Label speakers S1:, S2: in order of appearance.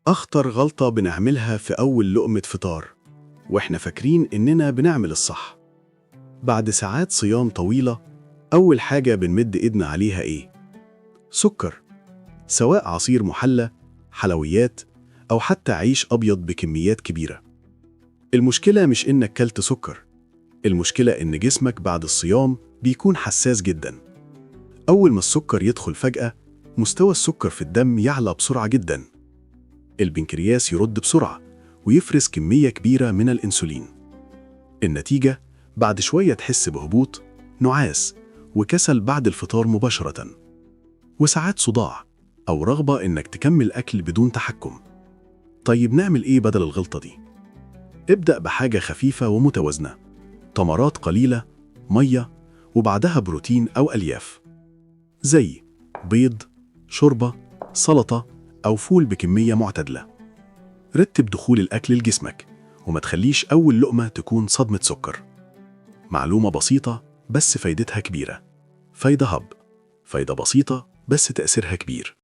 S1: أخطر غلطة بنعملها في أول لقمة فطار وإحنا فاكرين إننا بنعمل الصح. بعد ساعات صيام طويلة، أول حاجة بنمد إيدنا عليها إيه؟ سكر، سواء عصير محلى، حلويات، أو حتى عيش أبيض بكميات كبيرة. المشكلة مش إنك كلت سكر، المشكلة إن جسمك بعد الصيام بيكون حساس جدا. أول ما السكر يدخل فجأة، مستوى السكر في الدم يعلى بسرعة جدا. البنكرياس يرد بسرعة ويفرز كمية كبيرة من الأنسولين. النتيجة بعد شوية تحس بهبوط، نعاس، وكسل بعد الفطار مباشرة، وساعات صداع أو رغبة إنك تكمل أكل بدون تحكم. طيب، نعمل إيه بدل الغلطة دي؟ ابدأ بحاجة خفيفة ومتوازنة: تمرات قليلة، مية، وبعدها بروتين أو ألياف زي بيض، شوربة، سلطة أو فول بكمية معتدلة. رتب دخول الأكل لجسمك وما تخليش أول لقمة تكون صدمة سكر. معلومة بسيطة بس فايدتها كبيرة. فايدة هب، فايدة بسيطة بس تأثيرها كبير.